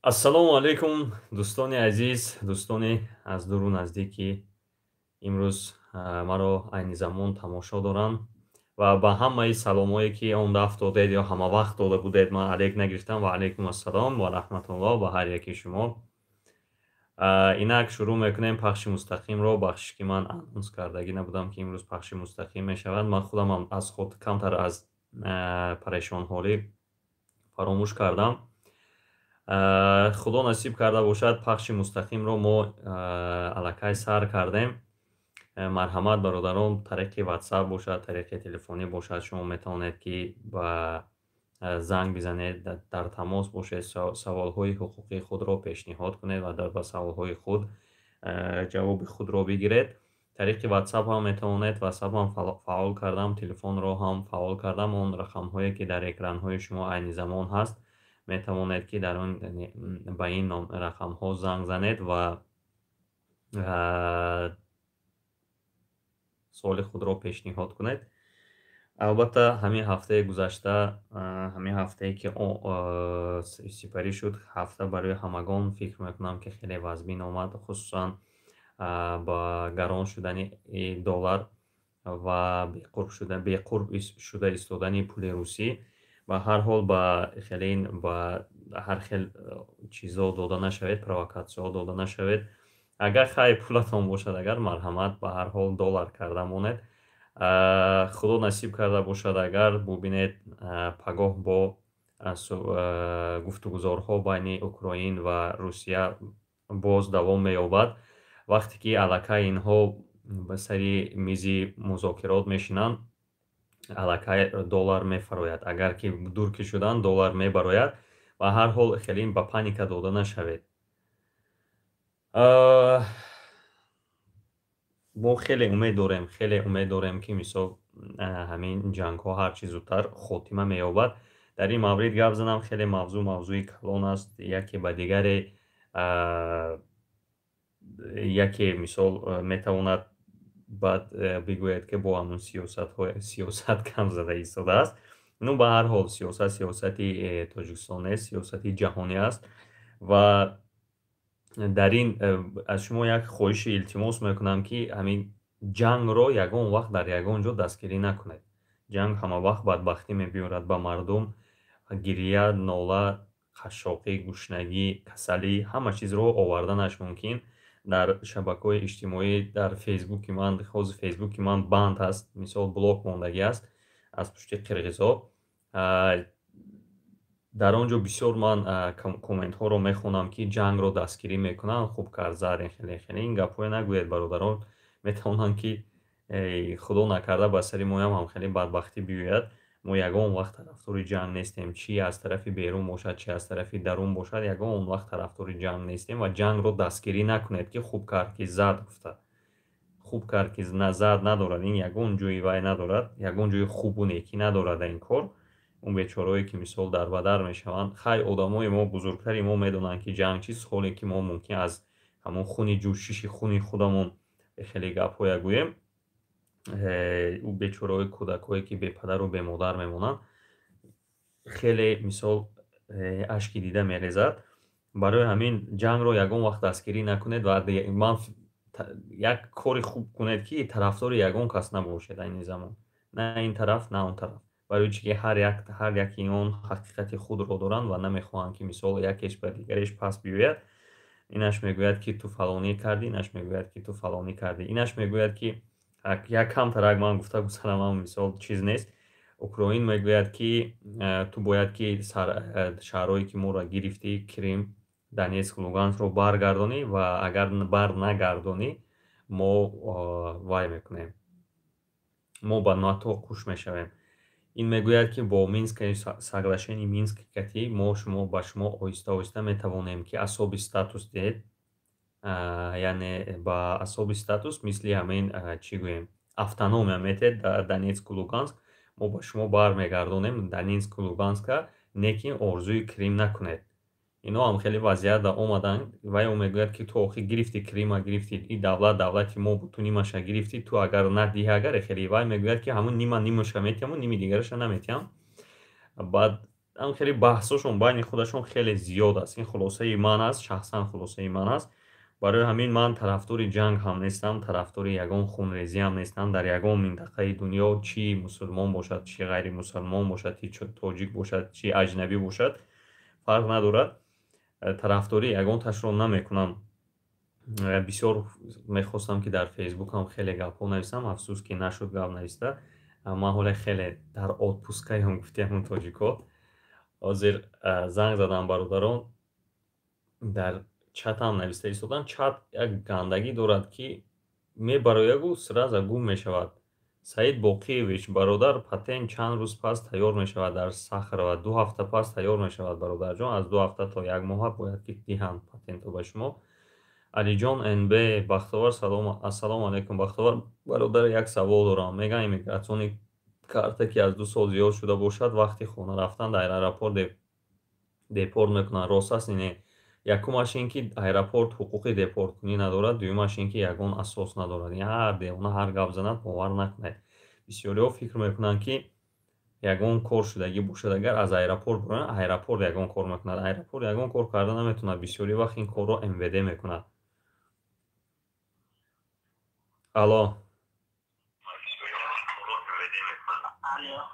Ассалому алайкум, дӯстони азиз, дӯстони аз дуру наздик, ки имрӯз маро айни замон тамошо доранд, ва ба ҳамаи саломҳое, ки он дафъ додед ё ҳамавақт дода будед, ман алейк нагирифтам. Ва алайкум ассалом ва раҳматуллоҳ ба ҳар яки шумо. Инак шурӯъ мекунем пахши мустақимро. Бахшиш, ки ман анонс кардагӣ набудам, ки имрӯз пахши мустақим мешавад. Ман худамам аз худ камтар аз парешонҳолӣ фаромӯш кардам. Худо насиб карда бошад, пахши мустақимро мо аллакай сар кардем. Марҳамат, бародарон, тариқи WhatsApp бошад, тариқи телефонӣ бошад, шумо метавонед, ки ба занг бизанед, дар тамос бошед, саволҳои ҳуқуқии худро пешниҳод кунед ва ба саволҳои худ ҷавоби худро бигиред. Тариқи WhatsApp ҳам метавонед, WhatsApp ҳам фаъол кардам, телефонро ҳам фаъол кардам. Он рақамҳое, ки дар экранҳои шумо айни замон ҳаст, метавонед, ки дар он ба ин рақамҳо занг занед ва суоли худро пешниҳод кунед. Албатта, ҳамин ҳафтаи гузашта, ҳамин ҳафтае, ки сипарӣ шуд, ҳафта барои ҳамагон, фикр мекунам, ки хеле вазмин омад, хусусан ба гарон шудани доллар ва беқурб шуда истодани пули русӣ. Ба ҳар ҳол, ба хеле ба ҳар хел чизо дода нашавед, провокатсияҳо дода нашавед. Агар хайр пулатон бошад, агар марҳамат, ба ҳар ҳол доллар карда монед. Худо насиб карда бошад, агар бубинед, пагоҳ бо гуфтугузорҳо байни Украин ва Русия боз давом меёбад. Вақте ки аллакай инҳо ба сари мизи музокирот мешинанд, аллакай доллар мефарояд. Агар ки дур ки шуданд, доллар мебарояд. Ба ҳар ҳол, хеле ба паника дода нашавед. Мо хеле умед дорем, хеле умед дорем, ки мисол ҳамин ҷангҳо ҳарчи зудтар хотима меёбад. Дар ин маврид гап занам, хеле мавзӯъ мавзӯи калон аст. Яке ба дигаре, яке мисол метавонад баъд бигӯяд, ки бо ҳамун сиёсатҳо сиёсат кам зада истодааст. Ну, ба ҳар ҳол, сиёсат сиёсати Тоҷикистон нест, сиёсати ҷаҳонӣ аст. Ва дар ин аз шумо як хоҳиши илтимос мекунам, ки ҳамин ҷангро ягон вақт дар ягон ҷо дастгирӣ накунед. Ҷанг ҳамавақт бадбахтӣ мебиёрад ба мардум, гирия, нола, қашшоқӣ, гушнагӣ, касалӣ, ҳама чизро оварданаш мумкин. Дар шабакаҳои иҷтимоӣ, дар фейсбуки ман, ҳозир фейсбуки ман банд аст, мисол блок мондагӣ аст аз пушти қирғизо. Дар он ҷо бисёр ман комментҳоро мехонам, ки ҷангро дастгирӣ мекунанд, хуб кард, зад, хеле хеле. Ин гапҳое нагӯед, бародарон, метавонанд, ки худо накарда, ба сари моям ҳам хеле бадбахтӣ биёяд. Мо ягон вақт тарафдори ҷанг нестем, чи аз тарафи берун бошад, чи аз тарафи дарун бошад, ягон вақт тарафдори ҷанг нестем. Ва ҷангро дастгирӣ накунед, ки хуб кард, ки зад гуфта. Хуб кард, ки зад надорад, ин ягон ҷои вай надорад, ягон ҷои хубу некӣ надорад ин кор. Он бечораое, ки мисол дарбадар мешаванд, хай, одамои мо, бузургтари мо медонанд, ки ҷанг чист, ҳоле ки мо мумкин аз ҳамон хуни ҷӯшиши хуни худамон хеле гапҳоя гӯем. Ӯ бечораҳои кӯдакҳое, ки бепадару бемодар мемонанд, хеле мисол ашки дида мерезад. Барои ҳамин ҷангро ягон вақт дастгирӣ накунед ва ман як кори хуб кунед, ки тарафдори ягон кас набошед айни замон, на ин тараф, на он тараф. Барои чи ки ҳар яки он ҳақиқати худро доранд ва намехоҳанд, ки мисол якеш ба дигареш пас биёяд. Инаш мегӯяд, ки ту фалонӣ кардӣ, инаш мегӯяд, ки ту фалонӣ кардӣ, инаш мегӯяд, ки як камтарак ман гуфта гузарам, мисол чиз нест. Украин мегӯяд, ки ту бояд ки шаҳрҳое, ки моро гирифтӣ, Крим, Донецк, Луганскро баргардонӣ, ва агар бар нагардонӣ, мо вай мекунем, мо ба НАТО қуш мешавем. Ин мегӯяд, ки бо Минское соглашение, Минск кати мо шумо ба шумо оҳиста оҳиста метавонем, ки особый статус диҳед, яъне ба особый статус, мисли ҳамин, чӣ гӯем, автономия метиҳед дар Донецку Луганск, мо ба шумо бармегардонем Донецку Луганска, лекин орзуи Крим накунед. Ино ҳам хеле вазъият омаданд. Вай мегӯяд, ки ту охир гирифтӣ Крима, гирифтӣ, и давлат давлати мо буд, ту нимаша гирифтӣ, ту агар надиҳӣ, агар хеле, вай мегӯяд, ки ҳамун нима нимаша метиҳаму ними дигараша наметиҳам. Баъд Ам хеле баҳсошон байни худашон хеле зиёд аст. Ин хулосаи ман аст, шахсан хулосаи ман аст. Барои ҳамин ман тарафдори ҷанг ҳам нестам, тарафдори ягон хунрезӣ ҳам нестам. Дар ягон минтақаи дунё, чӣ мусулмон бошад, чӣ ғайримусулмон бошад, чӣ тоҷик бошад, чӣ аҷнабӣ бошад, фарқ надорад. Тарафдории ягонташро намекунам. Бисёр мехостам, ки дар Фейсбукам хеле гапҳо нависам, афсӯс, ки нашуд гап нависта. Ман ҳоле хеле дар отпускаем, гуфти ҳамун тоҷикҳо. Ҳозир занг задам бародарон, дар чатам нависта истодам. Чат як гандагӣ дорад, ки мебароягу сразу гум мешавад. Саид Боқиевич, бародар, патент чанд рӯз пас тайёр мешавад дар Сахарова? 2 ҳафта пас тайёр мешавад, бародарҷон. Аз 2 ҳафта то як моҳа бояд ки диҳанд патентро ба шумо. Алиҷон НБ, Бахтовар, салом, ассалому алайкум, Бахтовар бародар, як савол дорам. Мегӯям, иммиграционный карта, ки аз 2 сол зиёд шуда бошад, вақти хона рафтан дар аэропорт депорт мекунанд, рост аст, не? Якумаш ин ки аэропорт ҳуқуқи депорткунӣ надорад, дуюмаш ин ки ягон асос надорад. Ҳар девона ҳар гап занад, бовар накунед. Бисёриҳо фикр мекунанд, ки ягон кор шудагӣ бошад, агар аз аэропорт бироянд, аэропорт ягон кор мекунад. Аэропорт ягон кор карда наметавонад. Бисёри вақт ин корро МВД мекунад. Алло.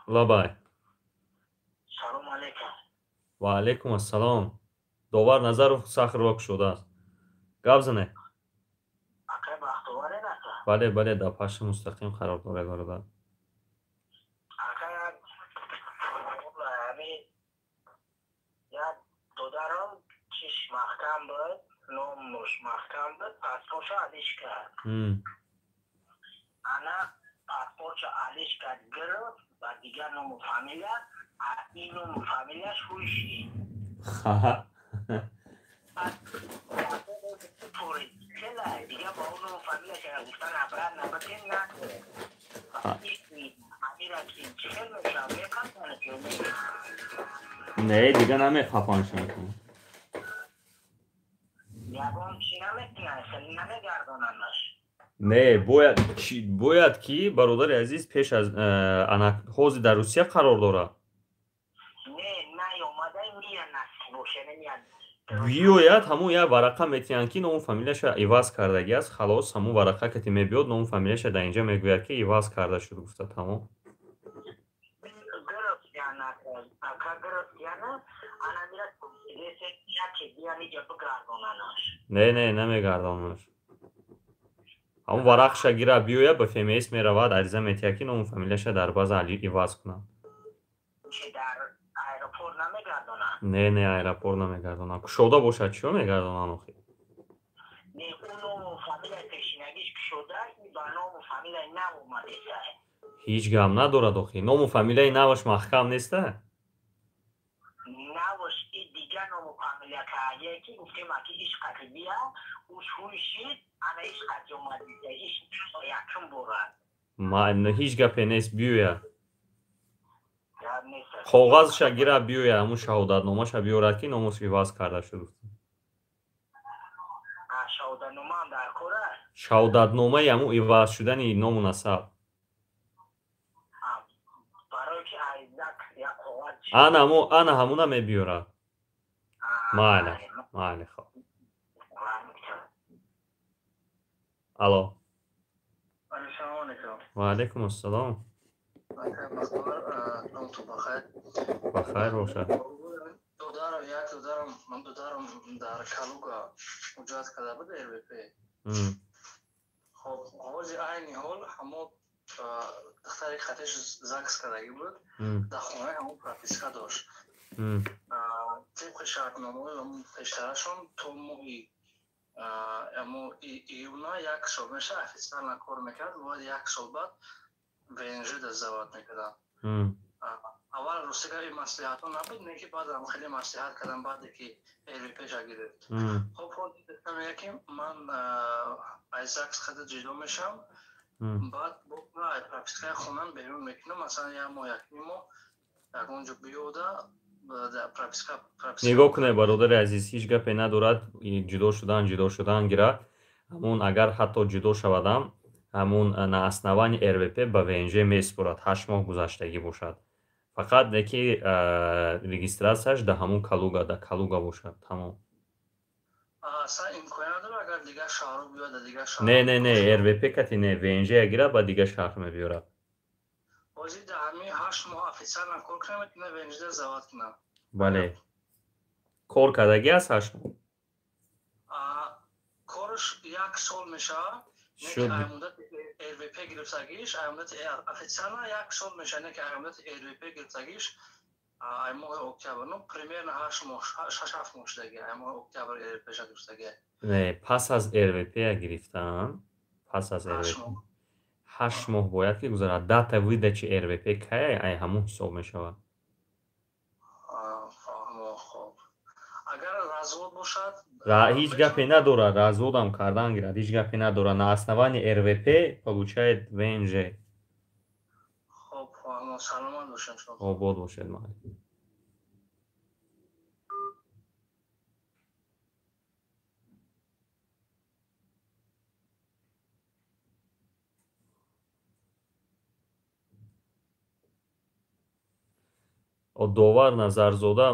Лабай. Ва алайкум ассалом. Довар Назаров Сахарова кушодааст, гап зане. Бале, бале, дар пахши мустақим қарор доред, бародар. Маҳкам буд, номуш маҳкам буд, паспортшо алиш кард. Ана паспортшо алиш кард, гирифт ба дигар ному фамилия, ин ному фамилияш ҳуйши. Дига ба он ному фамилияш гуфтан обратно битен накард. Не, дига намехапаншон. Не, бояд ки, бародари азиз, пеш аз ана ҳозир дар Русия қарор дорад, биёяд, ҳамун як варақа метиҳанд, ки ному фамилияша иваз кардагӣ аст. Халос, ҳамун варақа кати мебиёд, ному фамилияша дар инҷа мегӯяд, ки иваз карда шуд гуфта, тамом. Не, не, намегардонаш. Ҳамун варақша гира биёяд, ба ФМС меравад, ариза метиҳад, ки ному фамилияша дар база иваз кунад. Не, не, аэропорт намегардонад. Кушода бошад, чиё мегардонанд охи? Ҳеҷ гап надорад охи, ному фамилияи наваш маҳкам неста. Ҳеҷ гапе нест, биёяд, коғазша гира биёяд, ҳамун шаҳодатномаша биёрад, ки номус иваз карда шуд. Шаҳодатномаи ҳамун иваз шудани ному насаб. Ана ҳамуна мебиёрад. Майли, майли, хоб. Алло. Ва алайкум ассалом. Бахайр бошад. Як додарам, ман додарам дар Калуга ҳуҷҷат карда буд РВП. Хоб, ҳози айни ҳол ҳамо духтари хатиш ЗАГС кардагӣ буд, дар хонаи ҳамо прописка дошт. Тибқи шартномаҳои пештарашон то моҳи амо июна як сол меша официально кор мекард, бояд як сол баъд ВНЖ сдавать мекардам. Аввал ростига ин маслиҳатҳо набуд, не ки баъдам хеле маслиҳат кардам, баъде ки РВПша гирифт. Хоб, мега, ки ман аз ЗАГС хада ҷудо мешавам, баъд пропискаи хонам берун мекунам, масалан як моҳ, якним моҳ ягон ҷо биёда. Нигоҳ кунед, бародари азиз, ҳеҷ гапе надорад ҷудо шудан, ҷудо шудан гира. Ҳамун агар ҳатто ҷудо шавадам, ҳамун на основании РВП ба ВНЖ месупорад, 8 моҳ гузаштагӣ бошад. Фақат неки регистрацияш да ҳамун Калуга, да Калуга бошад, тамом. Не, не, не, РВП кати не, ВНЖ гира, ба дигар шаҳр мебиёрад. Бале. Кор кардагӣ аст 8 моҳ? Корш як сол мешавад. Шуд. РВП гирифтагиш, ай муддати официально як сол мешавад, не ки ай муддати РВП гирифтагиш ай моҳи октябр, ну, примерно 8 моҳ, 6-7 моҳ шудаги, ай моҳи октябр РВП гирифтаги. Не, пас аз РВП гирифтан, пас аз РВП 8 моҳ бояд ки гузарад. Дата выдачи РВП кай, ай ҳамун ҳисоб мешавад. Агар развод бошад? Ҳеҷ гапе надорад, разводам кардан гирад, ҳеҷ гапе надорад. На основании РВП получает ВНЖ. Хоб, саломат бошед. Обод бошед, майли. Довар Назарзода,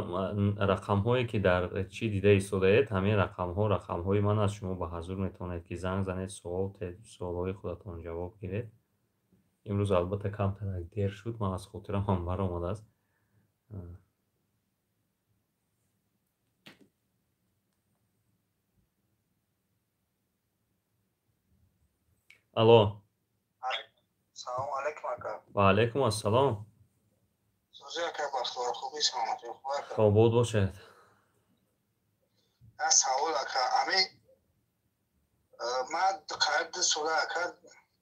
рақамҳое ки дар чӣ дида истодаед, ҳамин рақамҳо рақамҳои ман аст. Шумо ба ҳазур метавонед ки занг занед, суол суолҳои худатон ҷавоб гиред. Имрӯз албатта камтарак дер шуд, ман аз хотирам ҳам баромадааст. Алло. Салому алайкум, ака. Ва алайкум ассалом. Обод бошед. Савол, ака, ами ман қариб 2 сола, ака,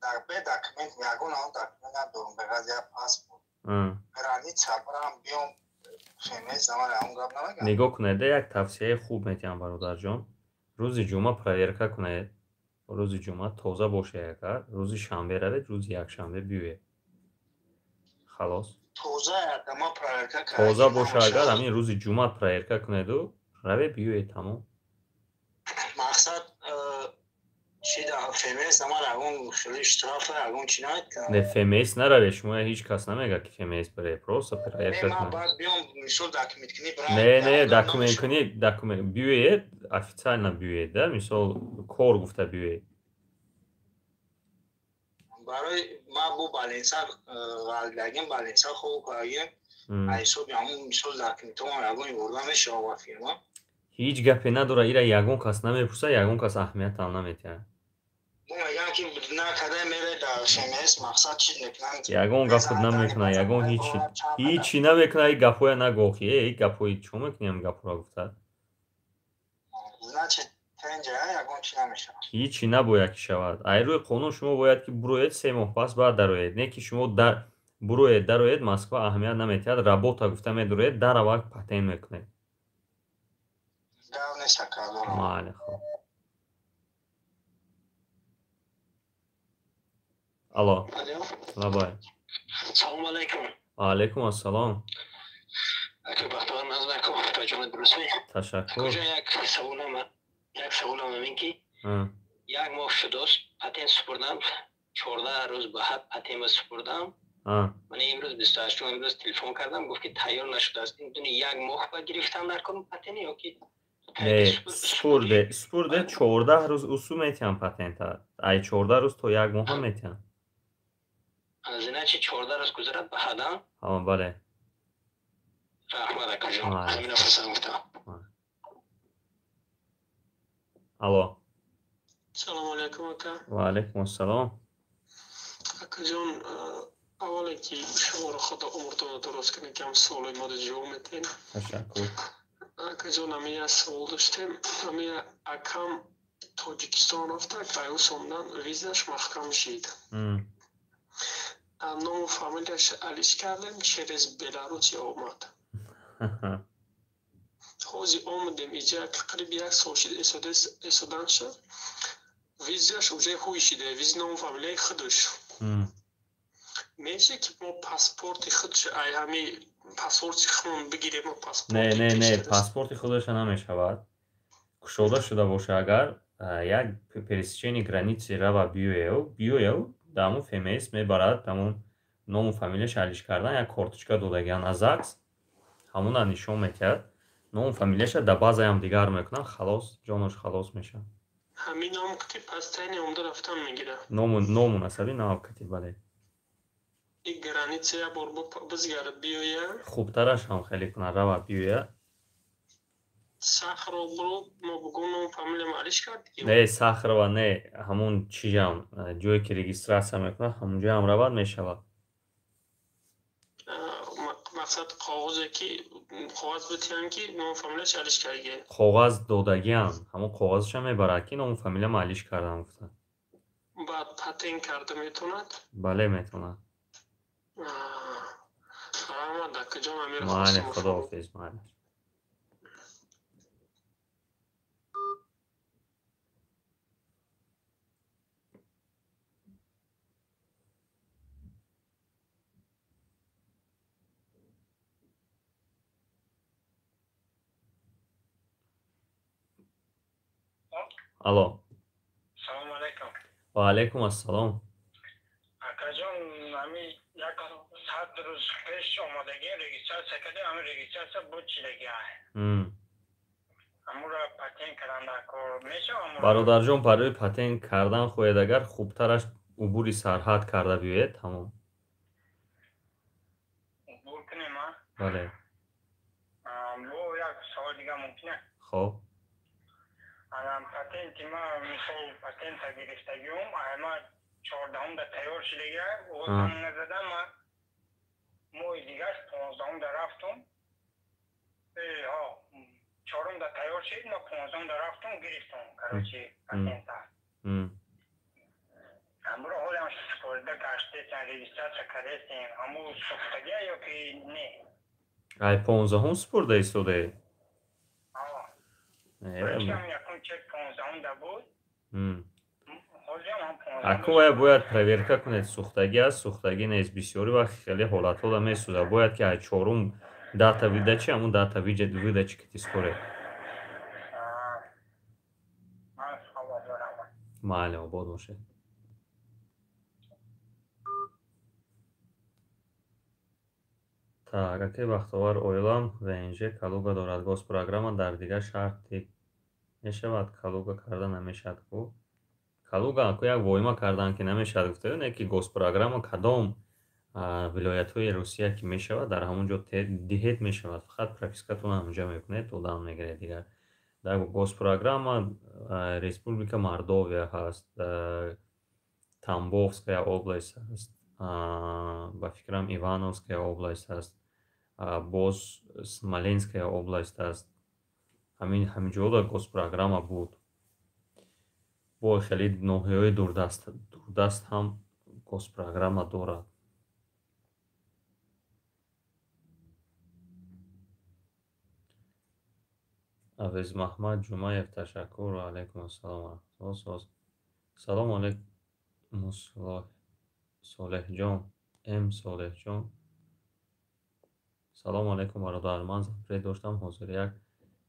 дар бе документ, ягон ам документ надорам, ба ғайр як паспорт. Граница барам биём, ФМС заман ам гап намегам. Нигоҳ кунед, як тавсияи хуб метиҳам, бародарҷон. Рӯзи ҷумъа проверка кунед. Рӯзи ҷумъа тоза бошед, агар рӯзи шанбе равед, рӯзи якшанбе биёед. Халос. Тоза боша, агар ҳамин рӯзи ҷумъа проверка кунеду раве биёед, тамом. Мақсад Не, ФМС нараве, шумо ҳеҷ кас намегӯяд ки ФМС бире, просто проверка кунед. Не, не, документ кунӣ, документ биёед, официально биёед, да, мисол кор гуфта биёед. Барои ма бо баленса ғалдагим, баленса хуб кардагим, ҳисоби ҳамун мисол документҳо ягон ёрдам мешавад фирма? Ҳеҷ гапе надорад, ира ягон кас намепурсад, ягон кас аҳамиятам намедиҳад. Ягон гапот намекунад, ягон ҳечи ҳечи намекунад. И гапҳоя нагӯ, охи, э, и гапҳои чо мекунӣ, ҳам гапҳоро гуфта? Ҳечи набояд ки шавад. Ай рӯи қонун шумо бояд ки буроед, 3 моҳ пас баъд дароед. Не ки шумо буроед, дароед, Москва аҳамият намедиҳад, работа гуфта медуроед, даравак патент мекунед. Майли, хоб. Алло. Лабай. Салому алайкум. Ва алайкум ассалом. Ака Бахтовар, назмакум, ҷонат дурустми? Ташаккур. Акаҷон, як саволам ҳамин ки як моҳ шудост, патент супурдам, 14 рӯз ба ҳад патентро супурдам. Ман имрӯз 28-ум, имрӯз телефон кардам, гуфт ки тайёр нашудааст. Ин дуни як моҳ ба гирифтан дар кор патент ё ки? Не, супурде, 14 рӯз усул метиҳам патента. Ай 14 рӯз то як моҳам метиҳам. Значит, 14 рӯз гузарад ба ҳадам? Ҳа, бале. Раҳмат, акаҷон, ҳамина фурсат гуфтам. Алло. Салому алайкум, ака. Ва алайкум ассалом. Акаҷон, аввале ки шуморо Худо умртонро дуруст кунад, ки ҳам суолои моро ҷавоб медиҳед. Ташаккур. Акаҷон, ҳамин як савол доштем. Ҳамин акам Тоҷикистон рафта, аюс омдан, визаш маҳкам шид. Ному фамилияш алиш кардем, через Беларусия омад. Ҳозир омадем иҷа, қариб як сол шид эсодан шуд. Визаш уже ҳуй шида, визи ному фамилияи худаш. Меша ки мо паспорти худш ай ҳами паспорти худмон бигирем? Паспорт? Не, не, не, паспорти худаша намешавад. Кушода шуда боша агар, як пересечение границы рава, биёяв, биёяв, дамун ФМС мебарад, дамун Ному фамилияш алиш кардан, як корточка додагиан аз ЗАГС, ҳамуна нишон метиҳад. Ному фамилияша дар базаям дигар мекунанд, халос, ҷонош халос мешавад. Ҳамин ном кати пастайни омда рафтан мегирад. Ному насаби нав кати, бале. И граница як бор бизгарад биёя. Хубтараш ҳам хеле кунад, равад биёя. Сахаров бро, мо бугум ном фамилиям алиш кард? Не, Сахарова не, ҳамун чижам, ҷое ки регистрация мекунад, ҳамун ҷоям равад мешавад. Мақсад коғозе ки коғаз битиҳанд ки ному фамилияш алиш кардагия. Коғаз додагиам, ҳамон коғазаша мебарад ки ному фамилиям алиш кардам гуфта. Баъд патент карда метавонад? Бале, метавонад. Раҳмат, акаҷон, амир. Майли, худоҳофиз, майли. Алло. Салому алайкум. Ва алайкум ассалом. Акаҷон, ами як 100 рӯз пеш омадагием, регистрация кардем, ами регистрация буд чидагиа. Амура патент кардан дар кор мешавад? Бародарҷон, барои патент кардан хоҳед агар, хубтараш убури сарҳад карда биёед, тамом. Убур кунем, а? Бале. Бо як савол дига мумкин аст? Хоб. Анам патенти ма, мисол, патента гирифтагиум, ама 14-ум да тайёр шудагиа, оғозам назадам, ма моҳи дигаш 15-ум да рафтум. Ҳо, 4-ум да тайёр шид, ма 15-ум да рафтум, гирифтум, короче, патента. Амро ҳолам супорида гаштесем, регистрация кардесем, ҳаму сухтагиа ё ки не? Ай 15-ум супурда истодаед? Аку вая бояд проверка кунед, сӯхтагӣ аст, сӯхтагӣ нест. Бисёри вақт хеле ҳолатҳо месӯзад. Бояд ки ай 4-ум дата выдачи, ҳамун дата выдачи ки тискоред. Майли, обод бошед. Так, акаи Бахтовар, оилам ВНЖ Калуга дорад. Госпрограмма дар дигар шаҳр тип мешавад, Калуга карда намешавад ку? Калуга аку як воима карданд ки намешавад гуфта, не ки госпрограмма кадом вилоятҳои Русия ки мешавад, дар ҳамон ҷо диҳед мешавад. Фақат пропискатон ҳамонҷа мекунед, додан мегиред дигар. Дар госпрограмма Республика Мордовия ҳаст, Тамбовская область ҳаст, ба фикрам Ивановская область ҳаст, боз Смоленская область ҳаст. Ҳамин ҳаминҷода госпрограмма буд. Бо хеле ноҳияҳои дурдаст ҳам госпрограмма дорад. Авезмаҳмад Ҷумаев, ташаккур. Ва алайкум ассалом ва раҳматуллоҳ. Салому алайкум, Солеҳҷон, М Солеҳҷон. Салому алайкум, бародар. Ман запрет доштам, ҳозир як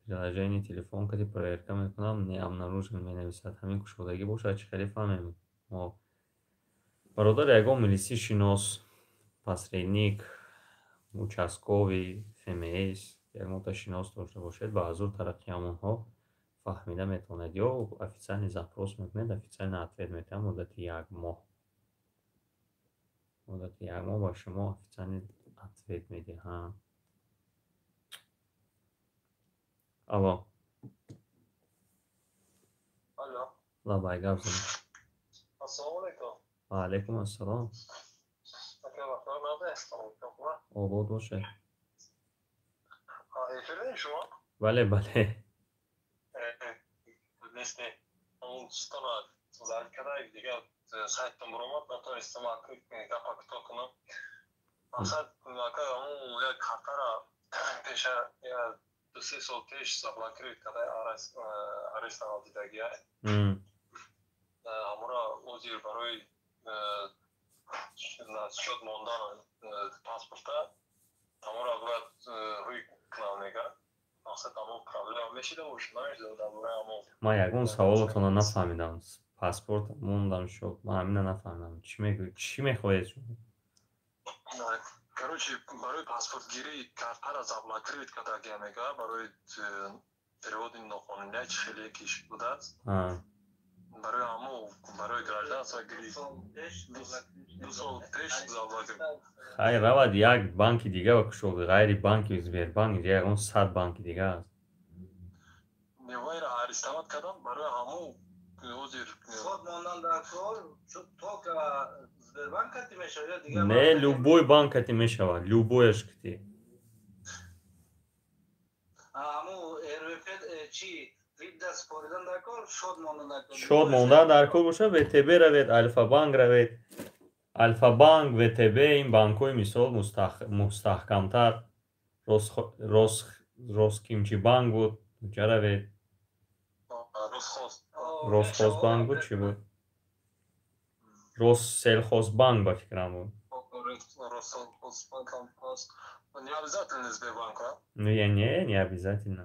приложение телефон кади проверка мекунам, не обнаружен менависад. Ҳамин кушодагӣ бошад, чӣ хеле фаҳмем мо? Бародар, ягон милисӣ шинос, посредник, участковый, ФМС, ягонта шинос дошта бошед, ба ҳазур тариқи ҳамонҳо фаҳмида метавонед. Ё официальный запрос мекунед, официально ответ метиҳанд муддати як моҳ. Муддати як моҳ ба шумо официальный ответ медиҳанд. Алло. Алло. Лабай, гап занед. Ассалому алайкум. Ва алайкум ассалом. Обод бошед. Эфирдем шумо? Бале, бале. Несте. Он стона занг карда, дигар сайтам буромад, натонистам гапа кӯтоҳ кунам. Мақсад, ака, ҳамун як картара пеша 2-3 сол пеш заблокировать карда, арест дидагия. Ҳамура озир барои счёт мондан паспорта ҳамура бояд рӯй кунам мега. Мақсад, ҳамон проблема мешида бошад, намешида дар бораи ҳамон. Ман ягон саволатонро нафаҳмидам. Паспорт мондам шуд. Ман ҳамина нафаҳмидам. Чӣ мегӯед? Чӣ мехоҳед шумо? Короче, барои паспортгирӣ картара заблокировать кардагия мега, барои переводи ноқонунӣ чи хеле ки будааст. Барои ҳамо, барои гражданство гирӣ 2 сол пеш заблокировать. Хайр, равад, як банки дига кушод, ғайри банки Сбербанк ягон 100 банки дига аст. Вайра арестовать кардам, барои ҳамо ҳозир. Счёт мондан дар кор только Сбербанк кати мешавад ё дигар? Не, любой банк кати мешавад, любояш кати. Ҳаму РВП чи видда споридан дар кор, счёт мондан дар кор. Счёт мондан дар кор бошад, ВТБ равед, Альфа-Банк равед. Альфа-Банк, ВТБ, ин банкҳои, мисол, мустаҳкамтар. Роскимчи банк буд, ҷа равед. Росхозбанк буд, чӣ буд? Россельхозбанк, ба фикрам, буд. Не обязательно Сбербанк, а? Ну, я не, не обязательно.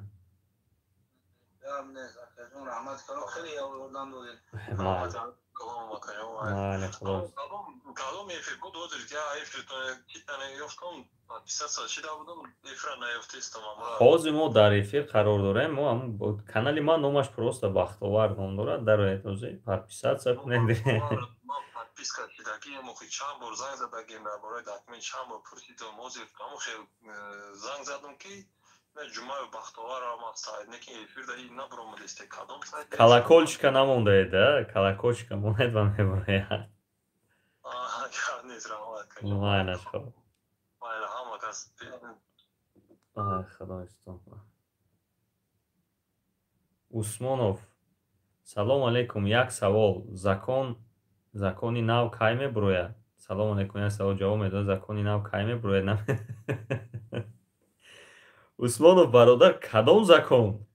Раҳмат калом, хеле ёрдам додед. Майли, худо. Кадом эфир буд ҳозир? Я эфир китане ёфтам, подписаться шида будам, эфира наёфтистам. Ҳозир мо дар эфир қарор дорем. Мо канали ман номаш просто Бахтовар ном дорад. Дароед, ҳозир подписаться кунед. Ман подписка шидагием, охи чанд бор занг задагим дар бораи документ, чанд бор пурсидам. Ҳозир ҳамо хел занг задам, ки Ҷумаи Бахтоварам сайт неки эфирда и набуромадисте, кадом сайт? Колокольчика намондаед, а колокольчика монед ва мебурояд. Нест, раҳмат. Майнаш, хоб. Майла, ҳама кас. Худо истон. Усмонов, салом алейкум, як савол: закони нав кай мебурояд? Салом алейкум, як савол, ҷавоб медод: закони нав кай мебурояд? Усмонов бародар, кадом закон?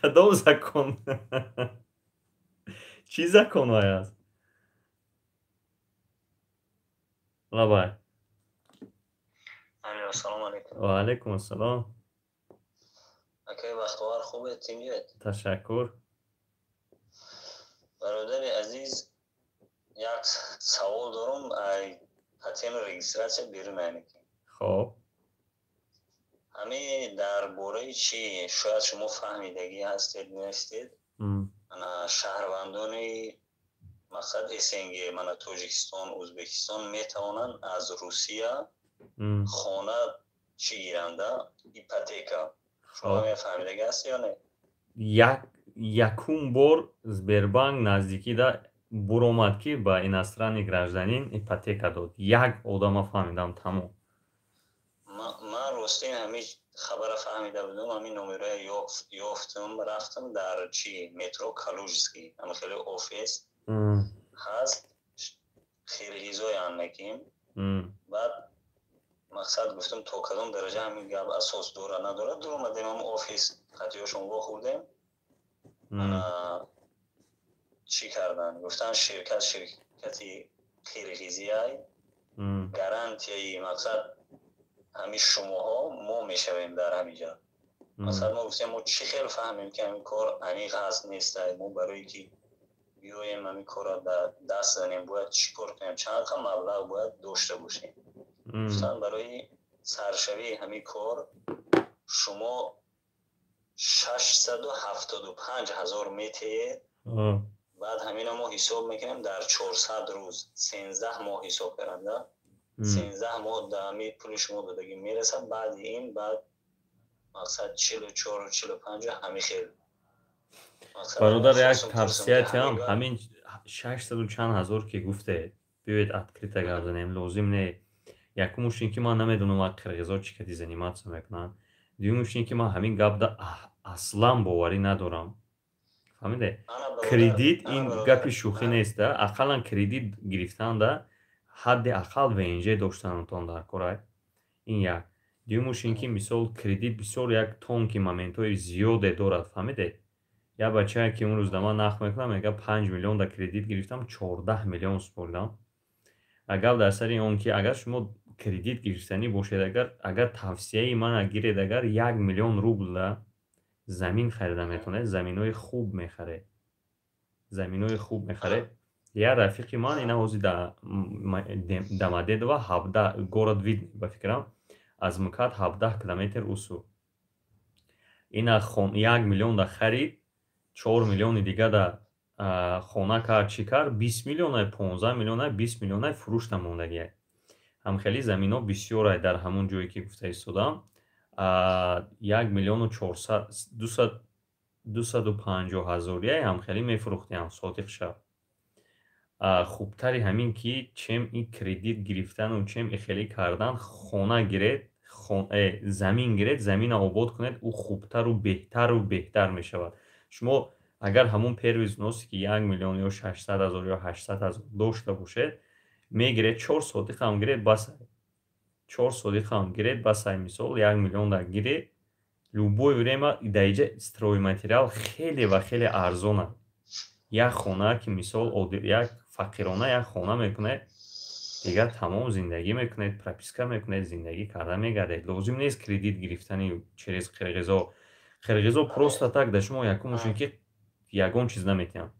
Кадом закон? Чӣ закон вай аст? Лабай. Ассалому алайкум. Ва алайкум ассалом. Акаи Бахтовар, хубед, тинҷед? Ташаккур. Бародари азиз, як савол дорам по теме регистрация берун, яъне ки. Хоб. Ҳамин дар бораи чӣ, шояд шумо фаҳмидагӣ ҳастед, нестед. Ана шаҳрвандони, мақсад, СНГ, мана Тоҷикистон, Ӯзбекистон метавонанд аз Русия хона чӣ гиранда, ипотека. Шумо мефаҳмидагӣ ҳаст ё не? Якум бор Сбербанк наздикида буромад, ки ба иностранный гражданин ипотека дод. Як одама фаҳмидам, тамом. Ман ростин ҳамин хабара фаҳмида будам, ҳамин номероя ёфтам, рафтам дар чи, метро Калужский, ҳама хеле офис ҳаст, қирғизоян неким. Баъд, мақсад, гуфтам, то кадом дараҷа ҳамин гап асос дорад, надорад. Дуромадем ҳам офис, қатиёшон вохӯрдем, чӣ кардан, гуфтан, ширкат ширкати қирғизияй, гарантияи, мақсад, ҳамин шумоҳо мо мешавем дар ҳамин ҷа. Мақсад, мо гуфтем, мо чӣ хел фаҳмем, ки ҳамин кор аниқ ҳаст, нестай? Мо барое ки биёем, ҳамин корро даст занем, бояд чӣ кор кунем, чанд қа маблағ бояд дошта бошем? Гуфтан, барои саршавии ҳамин кор шумо 675 000 метиҳед. Баъд ҳамина мо ҳисоб мекунем дар 400 рӯз, 13 моҳ ҳисоб каранда, 13 моҳ дар ҳамин пули шумо додагӣ мерасад. Баъди ин, баъд, мақсад, 44-у 45-у ҳамин хел. Бародар, як тавсиятиам: ҳамин шашсаду чанд ҳазор ки гуфтед, биёед, открыто гап занем, лозим не. Якумуш ин ки ман намедонам, қирғизо чӣ кади заниматься мекунанд. Дуюмуш ин ки ман ҳамин гапда аслан боварӣ надорам, фаҳмиде? Кредит ин гапи шӯхӣ неста. Ақаллан кредит гирифтанда ҳадди ақал ВНЖ доштанатон дар корай. Ин як. Дуюмуш ин ки, мисол, кредит бисёр як тонкий моментҳои зиёде дорад, фаҳмиде? Як бачае ки имрӯз да ман нақл мекунам, мега, 5 миллион да кредит гирифтам, 14 миллион супоридам. Гап дар сари он ки агар шумо кредит гирифтанӣ бошед, агар тавсияи мана гиред, агар 1 миллион рубла замин харида метавонед, заминҳои хуб мехаред, заминҳои хуб мехаред. Я рафиқи ман ина ҳозир Домодедово 17 город Видный ба фикрам, аз МКАД 17 километр усу. Ина 1 миллион да харид, 4 миллиони дига да хона кард, чӣ кард, 20 миллионай, 15 миллионай, 20 миллионай фурӯшта мондагиай. Ҳамхели заминҳо бисёрай дар ҳамон ҷое ки гуфта истодам. 1 миллиону 250 ҳазорияй ҳамхелӣ мефурӯхтиам содиқ шав. Хубтари ҳамин ки чем ин кредит гирифтану чем ихелӣ кардан, хона гиред, замин гиред, замина обод кунед, ӯ хубтару беҳтару беҳтар мешавад. Шумо агар ҳамон первый взносе ки 1 миллион ё 600 ҳазор ё 800 ҳазор дошта бошед, мегиред, 4 сотихам гиред, басай. 4 сотихам гиред, басай. Мисол, 1 миллион да гиред, любое время дар иҷа стройматериал хеле ва хеле арзон аст. Як хона ки мисол як фақирона як хона мекунед, дигар тамом зиндагӣ мекунед, прописка мекунед, зиндагӣ карда мегардед. Лозим нест кредит гирифтани через қирғизо. Қирғизо просто так да шумо якумуш ин ки ягон чиз наметиҳанд,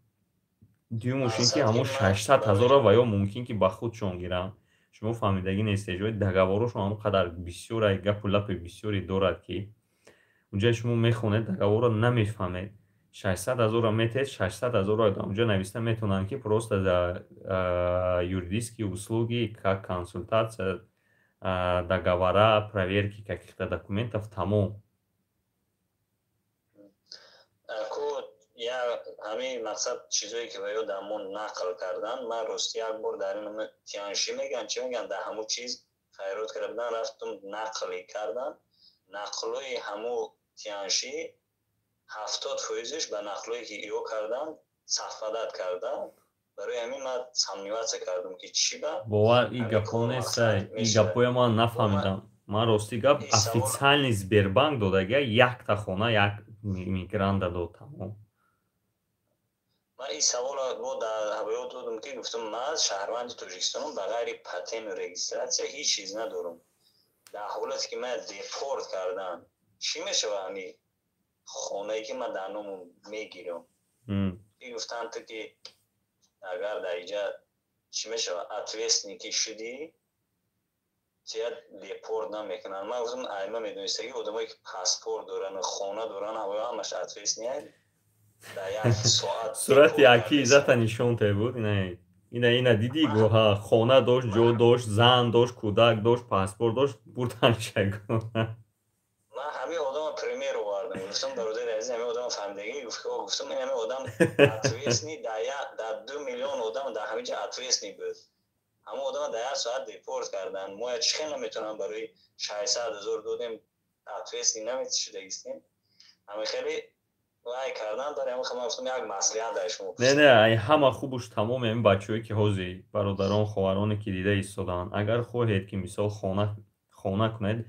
дуюмуш ин ки ҳамон 600 ҳазорро ва ё мумкин ки ба худшон гиранд. Шумо фаҳмидагӣ нестед, ҷои договорошон ҳамон қадар бисёр гапу лапи бисёре дорад, ки унҷа шумо мехонед, договорро намефаҳмед. 600 ҳазорро метиҳед, 600 ҳазорро унҷа нависта метавонанд, ки просто за юридические услуги, как консультация, договора, проверки каких-то документов, тамом. Я ҳамин мақсад чизое ки ва ё дар мо нақл кардан, ман рости як бор дар ин тианши мегӯянд, чӣ мегӯянд, дар ҳамун чиз хайрот карда будан, рафтум, нақле кардан. Нақлҳои ҳамун тианши 70%-иш ба нақлҳое ки ё кардан совпадать карда. Барои ҳамин ман сомневаться кардам, ки чӣ ба Бовар, и гапҳо нестай, и гапҳоя ман нафаҳмидам. Ман рости гап, официальный Сбербанк додагия, якта хона як мигранта дод, тамом. Ман ин саволро бо дар ҳавоё додам, ки гуфтам, ман шаҳрванди Тоҷикистонам, ба ғайри патенту регистрация ҳеҷ чиз надорам. Дар ҳолате ки ман депорт кардан, чӣ мешава ҳамин хонае ки ман дар номам мегирам? Гуфтанд, ту ки агар дар иҷа чӣ мешава, ответственный ки шудӣ, тия депорт намекунанд. Ман гуфтам, айма медонистагӣ, одамое ки паспорт доранд, хона доранд, ҳамаш ответственный. Сурати яки иззата нишон те буд, ина дидӣ, гӯ хона дошт, ҷо дошт, зан дошт, кӯдак дошт, паспорт дошт, бурдан шагу. Ман ҳамин одама пример овардам, гуфтам, бародари азиз, ҳамин одама фаҳмидагӣ, гуфтам, ин ҳамин одам ответственный дар 2 миллион одам дар ҳамин ҷа ответственный буд. Ҳамон одама дар як соат депорт кардан. Мо чӣ хел наметавонам, барои 600 000 додем, ответственный намешудагистем. Ҳамин хеле вай кардан, барои ҳамин ман гуфтам, як маслиҳат дар шумо. Не, не, ҳама хубуш тамоми ҳамин бачаҳое ки ҳозир, бародарон, хоҳароне ки дида истодаанд, агар хоҳед ки мисол хона кунед,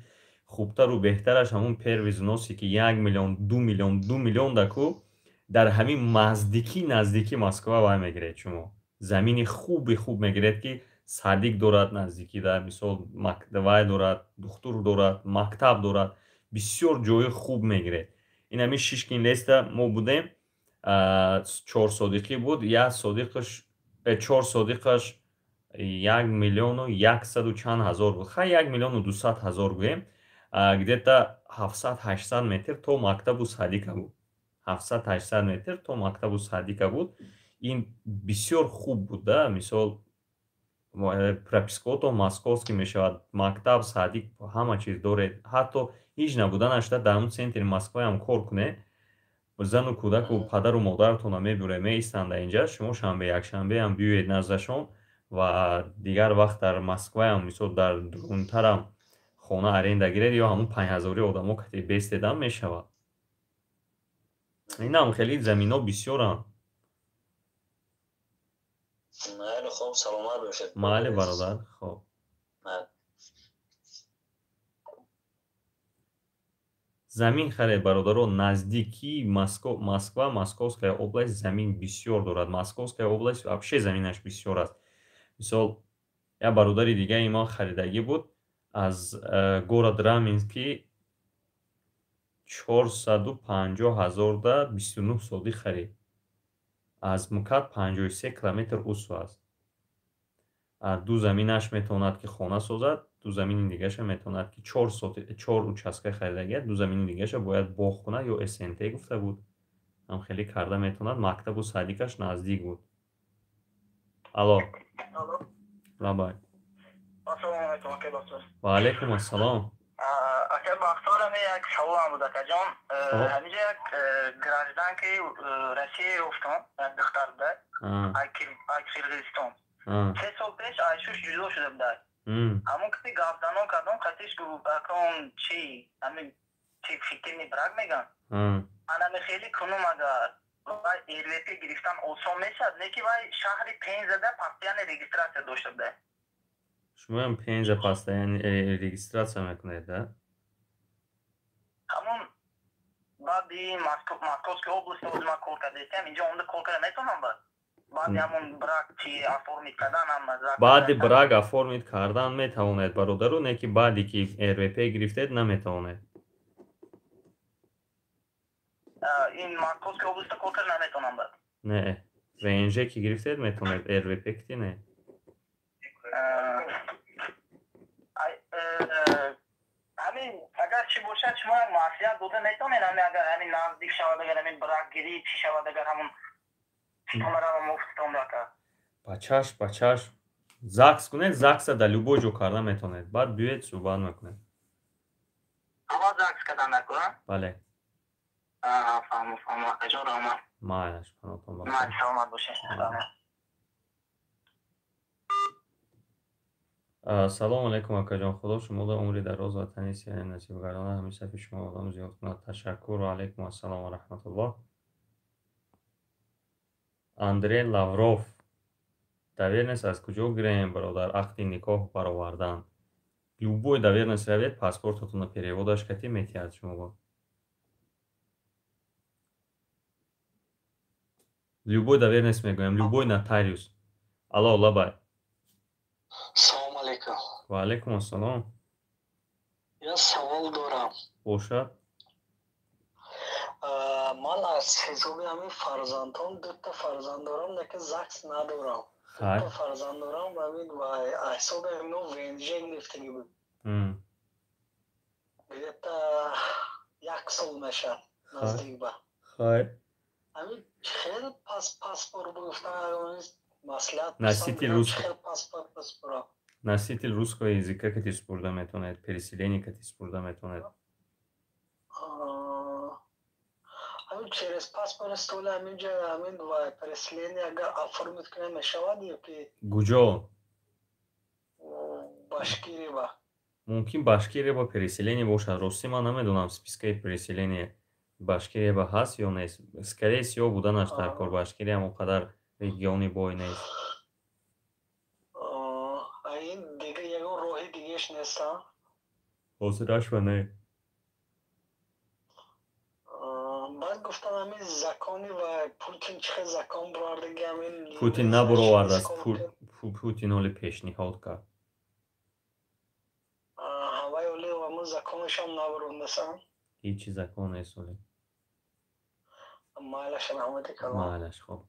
хубтару беҳтараш ҳамун первый взносе ки 1 миллион, 2 миллион, 2 миллион даку дар ҳамин наздикӣ, наздики Москва вай мегиред, шумо замини хуби хуб мегиред, ки садик дорад наздикӣ, дар мисол вай дорад, духтур дорад, мактаб дорад, бисёр ҷои хуб мегиред. Ин ҳамин Шишкин Леста мо будем, 4 сотихӣ буд, як сотихаш, 4 сотихаш 1 миллиону 100-у чанд ҳазор буд, хай, 1 миллиону 200 ҳазор гӯем, где-то 700-800 метр то мактабу садика буд, 700-800 метр то мактабу садика буд. Ин бисёр хуб буд да. Мисол, пропискаотон московский мешавад, мактаб, садик, ҳама чиз доред. Ҳатто ҳеҷ набуданашда дар ҳамун центри Москваам кор кунед, зану кӯдаку падару модаратонро мебуред, меистанд дар инҷа, шумо шанбе, якшанбеам биёед наздашон ва дигар вақт дар Москваам, мисол, дар дурунтарам хона аренда гиред ё ҳамун 5000-и одамо кати бестедам мешавад. Инам хеле заминҳо бисёранд. Майли, хоб, саломат бошед. Майли, бародар, хоб. Замин харед, бародаро, наздики Москва. Московская область замин бисёр дорад. Московская область вообще заминаш бисёр аст. Мисол, як бародари дигаи ман харидагӣ буд аз город Раменский, 450 ҳазорда 29 сотих харид. Аз МКАД 53 километр усу аст. Ду заминаш метавонад, ки хона созад, ду замини дигаша метавонад, ки чор участка харидагия, ду замини дигаша бояд боғ кунад ё СНТ гуфта буд. Ҳам хеле карда метавонад. Мактабу садикаш наздик буд. Алло. Лабай. Ва алайкум ассалом. Ака Бахтор, ҳами як саволам буд, акаҷон. Ҳамиҷа як гражданкаи Россия ёфтам, як духтар буда, ай Қирғизистон. 3 сол пеш айшуш ҷудо шуда буда. Ҳамон каси гапзанон кардам, қатиш гуфт, акон чи, ҳамин чи фикрни брак меган. Анами хеле кунум, агар вай РВП гирифтан осон мешавад, не ки вай шаҳри Пензада постоянно регистрация дошта буда. Шумоям Пенза постоянно регистрация мекунед, да? Ҳамон баъди Московской области ҳозир ман кор кардаистам, инҷо омада кор карда метавонам баъд? Баъди ҳамон брак чи оформить кардан ҳам. Баъди брак оформить кардан метавонед, бародару, не ки баъде ки РВП гирифтед, наметавонед. Ин Московской областта кор карда наметавонам баъд? Не, ВНЖ ки гирифтед, метавонед, РВП кити не. Ҳамин агар чӣ бошад, шумо як маслиҳат дода метавонед, ҳамин агар ҳамин наздик шавад, агар ҳамин бракгирӣ чӣ шавад, агар ҳамон Ба чашм, ба чашм. ЗАГС кунед, ЗАГСа дар любой ҷо карда метавонед. Баъд биёед, суҳбат мекунед. Аввал ЗАГС кардан накунам? Бале. Фаҳмо, фаҳмо, акаҷон, раҳмат. Майлаш, паноҳтон. Саломат бошед. Салому алайкум, акаҷон. Худо шуморо умри дароз ва тани сиҳат насиб гардонад, ҳамин сафи шумо одам зиёд кунад. Ташаккур. Ва алайкум ассалом ва раҳматуллоҳ. Андрей Лавров: доверенность аз куҷо гирем, бародар, ақди никоҳ баровардан? Любой доверенность равед, паспортатонро переводаш кати метиҳад шуморо. Любой доверенность мегӯям, любой нотариус. Алло, лабай. Салому алайкум. Ва алайкум ассалом. Як савол дорам. Бошад. Ман аз ҳисоби ҳамин фарзандҳом дута фарзанд дорам, лекин ЗАГС надорам. Дута фарзанд дорам, ҳамин ва ҳисоби ҳамино ВНЖ гирифтагӣ буд. Где-то як сол мешавад наздик ба. Хайр. Ҳамин хел паспорт гуфтан маслиҳат. Носитель Хел паспорт паспорт. Носитель русского языка кати спурда метавонед, переселение кати спурда метавонед. Ҳамин через паспорт столи ҳаминҷа ҳамин ва переселение агар оформить кунем, мешавад ё ки? Куҷо? Башкирия. Мумкин, Башкирия ба переселение бошад. Ростӣ, ман намедонам, спискаи переселение Башкирия ба ҳаст ё нест. Скорее всего, буданаш дар кор. Башкириям он қадар региони бой нест. Ин дига ягон роҳи дигаш нест? Ҳозираш ва не. Баъд гуфтам, ҳамин закони ва Путин чӣ хел закон буровардаги ҳамин. Путин набуровардааст, Путин ҳоли пешниҳод кард. Вай оли ҳамун законашам набурондасан? Ҳечи закон нест оли. Майлаш, раҳмати калон. Майлаш, хоб.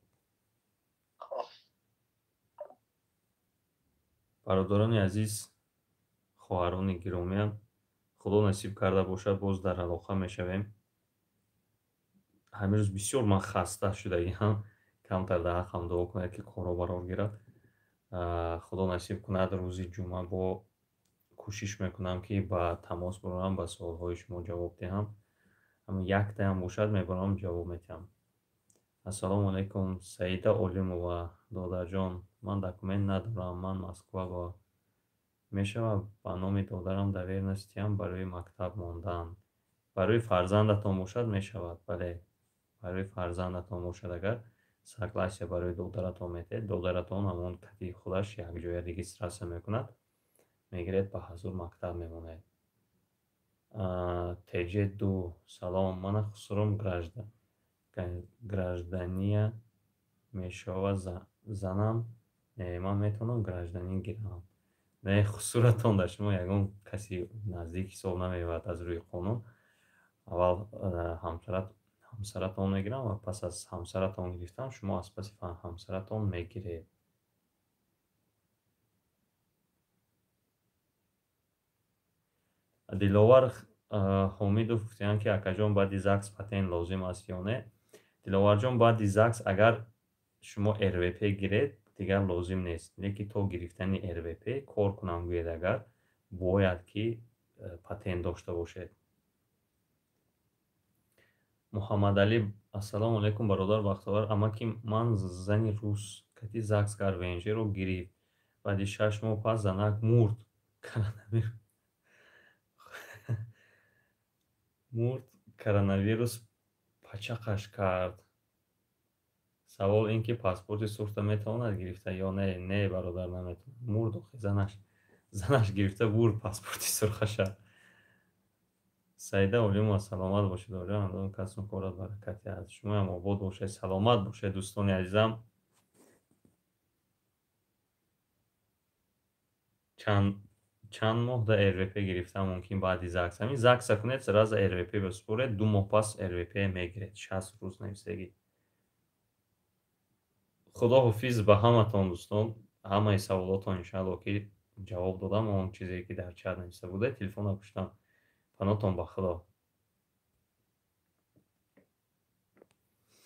Бародарони азиз, хоҳарони гиромиам, Худо насиб карда бошад, боз дар алоқа мешавем. Ҳамин рӯз бисёр ман хаста шудагиам, камтар дар ҳаққам дуо кунед, ки корҳо барор гирад. Худо насиб кунад, рӯзи ҷумъа бо кӯшиш мекунам, ки ба тамос бурам, ба суолҳои шумо ҷавоб диҳам. Ҳамин яктаям бошад, мебарам, ҷавоб медиҳам. Ассалому алайкум, Саида Олимова: додарҷон, ман документ надорам, ман Москва ба мешавад ба номи додарам доверенностиам барои мактаб мондан? Барои фарзандатон бошад, мешавад, бале. Барои фарзандатон бошад, агар согласие барои додаратон метиҳед, додаратон ҳамон кати худаш якҷоя регистрация мекунад, мегиред, ба ҳазур мактаб мемонед. Теҷ ду: салом, мана хусурум граждания мешава, занам не, ман метавонам гражданин гирам? Не, хусуратон дар шумо ягон каси наздик ҳисоб намеёбад аз рӯи қонун. Аввал ҳамсарат Ҳамсаратон мегиранд ва пас аз ҳамсаратон гирифтан шумо аз паси ҳамсаратон мегиред. Диловар Ҳомидов гуфтаанд, ки акаҷон, баъди ЗАГС патент лозим аст ё не? Диловарҷон, баъди ЗАГС агар шумо РВП гиред, дигар лозим нест. Лекин то гирифтани РВП кор кунам гӯед агар, бояд ки патент дошта бошед. Муҳаммадалӣ: ассалому алайкум, бародар Бахтовар. Амаки ман зани рус кати ЗАГС кард, ВНЖ-ро гирифт. Баъди 6 моҳ пас занак мурд. Мурд, коронавирус пачақаш кард. Савол ин ки паспорти сурхта метавонад гирифта ё не? Не, бародар, наметавонад. Мурд охи занаш. Занаш гирифта бурд паспорти сурхаша. Саида Олимова: саломат бошед, оҷон, касу корат баракате аст. Шумоям обод бошед, саломат бошед, дӯстони азизам. Чанд моҳ да РВП гирифтан мумкин баъди ЗАГС? Ҳамин ЗАГСа кунед, сразу РВП бисупоред, 2 моҳ пас РВП мегиред, 60 рӯз нависагӣ. Худо ҳофиз ба ҳаматон, дӯстон. Ҳамаи саволотон иншаалло ки ҷавоб додам, он чизе ки дар чат нависта будед. Телефонро пуштам. Панотон ба Худо.